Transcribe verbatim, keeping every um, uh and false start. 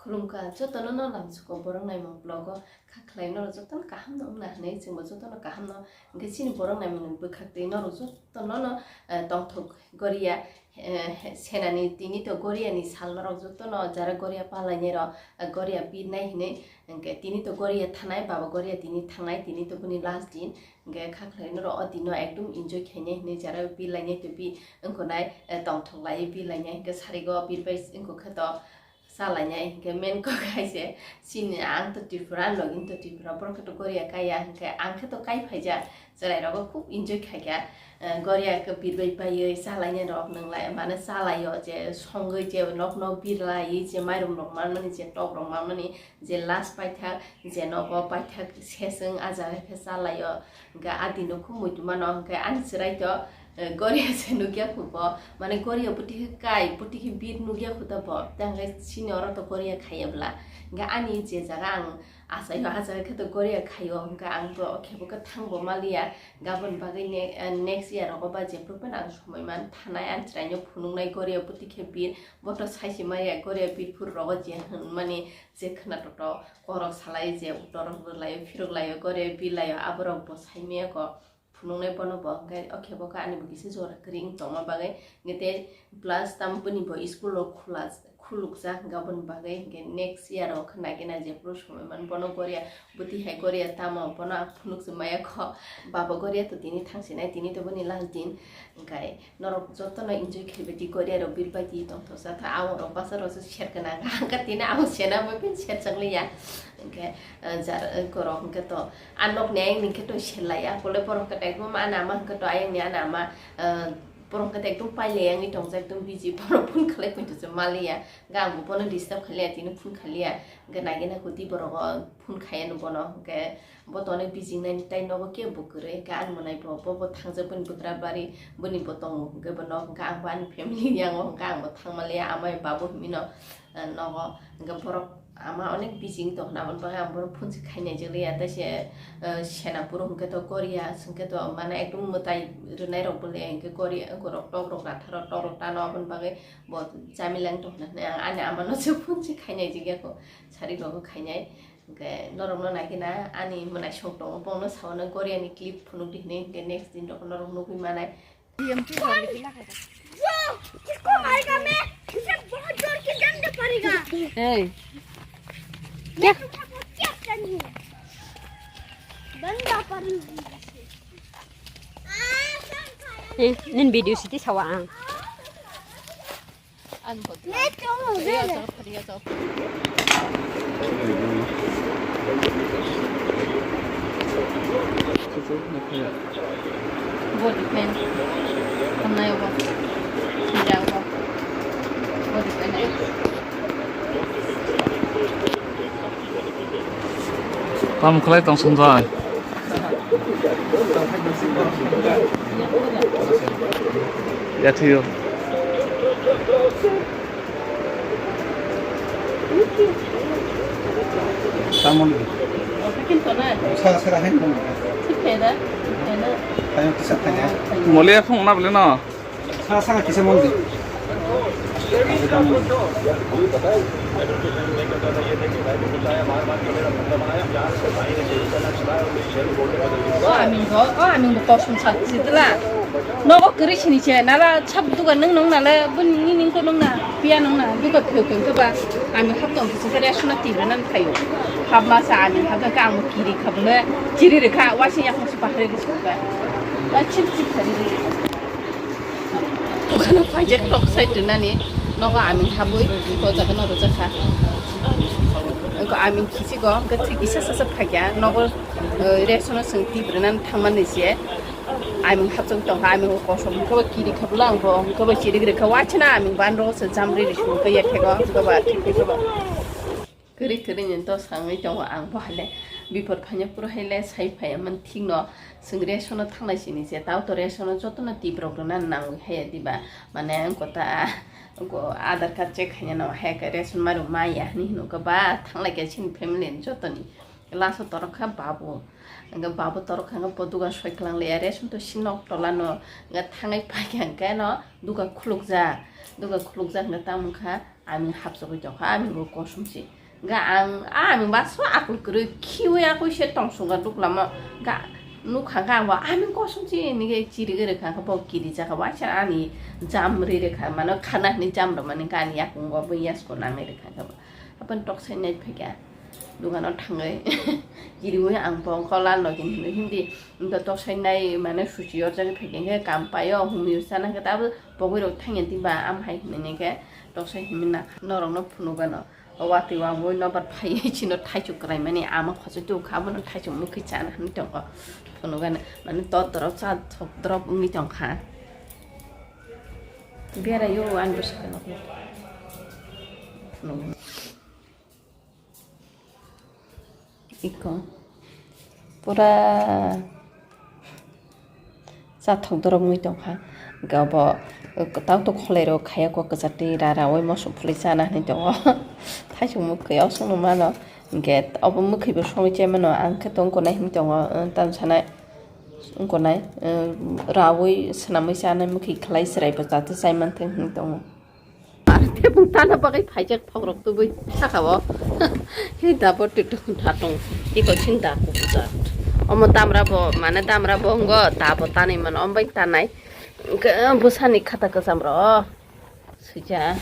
Khulumkha jotono no lamsuko borok naimung vlog o kha khlai norok jotono kaham no wngna hinwi chwngbo jotono kaham no hwnkhe chini borok naimung ni bwkhak twi norok jotono no, eh, tongthok goria, eh, senani tini to goria ni sal norok jotono jara goria palainai rok, eh, goria birnai hinwi hwnkhe tini to goria thanai baba goria tini thangnai tini to bini last din hwnkhe kha khlai norok o dino ekdum enjoy khainai hinwi jara birlainai to bi wngkho nai, eh, tongthok lai birlainai hwnkhe sarigo birbai wngkho khe to chalainai hwnkhe main kok hai se chini ang to Tripura, ang login to Tripura, borok khe to goria kaiya hwnkhe ang khe to kai phaijak, chwrai rogo khub enjoy khaikha, eh, goria khe birbai paiwi chalainai rok nwnglai mane chalaio je songwi je nok nok birlaiwi je mairum rok manmani je tok rok manmani je last paithak je nogo paithak seswng ah jaga khe chalaio hwnkhe ah dino khub muitu mano hwnkhe ani chwrai to eh, goria se nukya khu bo, mane goria bwtwi khe kai, bwtwi khe bir nukya khu ta bo, tei hwnkhe chini oro to goria khaiya bwla, hwnkhe ani je jaga ang achaio, ah jaga khe to goria khaio, hwnkhe ang to khe bo khe thang bo maliya, gabon bagwi ne-, eh, next year rogo ba jephru phano ang somoi man thanai, ang chwraino phunuknai goria bwtwi khe bir, bo to sai se maya goria bir phuru rogo je hwnmani je khwna toto korok salai je utorok rwlaio, phirok laio, goria bir laio, aborok bo sai maya kho. Phunuknai bono bo hwnkhe, o khe bo khe ani bo kisa jora kwrwi wng tongma bagwi, hwnkhe tei plus tamo bini bo school rok khula, khulukjak hwnkhe aboni bagwi, hwnkhe next year o khe nagina jephuru somoi man bono goria, bwtwi hai goria tamo bono ang phunukjak maya kho, baba goria to tini thangsinai, tini to bini last din, hwnkhe norok jotono enjoy khaibaidi goria rok birbaidi tongthokjak, tha abo rok basa rok se ser gwnang, hwnkhe tini abo sena bai phano serjak liya, hwnkhe, eh, jar, eh, korok hwnkhe to. A nokni ayang ni khe to selai ya, kole borok khe to ekdom ani ama hwnkhe to ayang ni ani ama, ah, borok khe to ekdom pailai yang tongjak, ekdom busy, borok phone khlai poito se maliya, ga ang bo bono disturb khailiya, tini phone khailiya, hwnkhe nagina kuti borok o phone khaiya no bono, hwnkhe bo to onek busy nai tei nogo kebo kwrwi, hwnkhe ani monai bo, bo, bo thangjak boni bwkra bari, boni bo tongo, hwnkhe bono, hwnkhe ang bo ani family yang o, hwnkhe ang bo thang maliya, amai babu hinwi no. Ah, nogo hwnkhe borok ama onek busy wng tongkha, aboni bagwi ang borok phone se khainai jwlwi ya, tei se, ah, sena phuru hwnkhe to goria, hwnkhe to mane ekdom mwtai rwnai rok bole hwnkhe goria, borok tok rok ratharo, tok rok tano, aboni bagwi bo chamila wng tongkha hinwi ang ani ama no se phone se khainai jwlwi ya kho, sari rogo khainai, hwnkhe norok no nai khe na ani mwnaisong tongo, bono saui no goria ni clip phunuk di hinwi, hwnkhe next din rok norok nugwi manai. वो किसको मारेगा मैं? इसे बहुत जोर के डंडे पड़ेगा। Hey. मैं क्या? तुमको क्या करूँ? डंडा पड़ेगा। Hey, nin video siti sawa ang. Tamo khlai tong swngjak. Yathio. Tamoni. Saka saka hai. Mole phung na bole no. Saka saka kisa mol di. O aming bo, o aming bo kosom sa sitla. Nogo kwrwi sini se, nala sab duga nung nung nala, bini nini ko nung na, piya nung na, duga pheu pheu ke ba, aming hap tong kisa kare asuna tibra nan thayo. Hap ma sa aming hap ka ang kiri khabne, chiri rekha, wasi yak musu bahre ke suka. Ba chip chip khari. Okhano paijak tok side rinani nogo aming habwi ko jaga no rwjakha. Ko aming khisi go, ko thik kisa sasa phakya nogo, eh, resono swng tip rinan thangmani se. Aming hapjak tongkha, aming kosom ko kiri khabla ko ko chiri gri kha wachna aming ban ro se jamri ri ko ya thego ko ba thik ko ba. Kwrwi kwrwi ni to sangwi tongo ang bo haile bipor phaina puro haile sai phaiya man thik no swng resono thanglai sini se tao to resono jotono tip rok rwna nangwi haya diba mane ang kota ang ko aadhar card check khaina no haya khe reson mairum maya hinwi hino khe ba thanglai khe chini family ni jotoni last o torok kha babu hwnkhe babu torok kha hwnkhe bo dugan soi kwlang liya reson to si nok tola no hwnkhe thangwi phai kha hwnkhe no dugan khulukjak dugan khulukjak hwnkhe tamo wngkha. Aming hapsogwi tongkha, aming bo kosomsi. Ga ang, aming baso akul kwrwi khiwi akui se tongsunga duklamo. Ga nukha ga ang bo aming kosomsi hinike chirigwi rwkha khe bo kiri jaka waisa ani jam ri rwkha mano khana hinwi jam rwmani ga ani yakungo bo yasko nangwi rwkha khe bo. Aboni toksai nai phaikha. Dogano thangwi kiriwi ang bo kolal logi hinwi hindi. Wngkha toksai nai mane suchi yorjagwi phaikha khe kam paio humui sana khe tabuk pogwi rok thangya diba am hai hinwi khe toksai himwi nakha norokno phunukgano. O watwi wangwi nobar phaiwi chino thaichuk kwraimani ama khosoi tubukha abono thaichuk mukhi chana hinwi tongo phunukgano mane to dorop cha thok dorop wngwi tongkha. Beraio ani bwskango. Iko pura chathok dorok wngwi tongkha. Hwnkhe abo tautok kholairok khaiya kok kwchar twi ra raui mosok phulwi chana hinwi tongo. Thaisok mwkhwi osokno mano. Hwnkhe obo mwkhwibo songwi chaimano ang khe tongkho nai hinwi tongo, tamo sanai. Wngkha nai, eh, raui swnamwi chanai mwkhwi khlai chwraibo chate chai manthung hinwi tongo. Ar tebuk tana bagwi phaijak phagrok tubui saka o. He dabo tutung thatung. Iko chinta kubujar. Omo damra bo, mane damra bo wnggo, dabo tanwi mano, ombai tanai. Hwnkhe bwsani khata kwcham ro. Suja.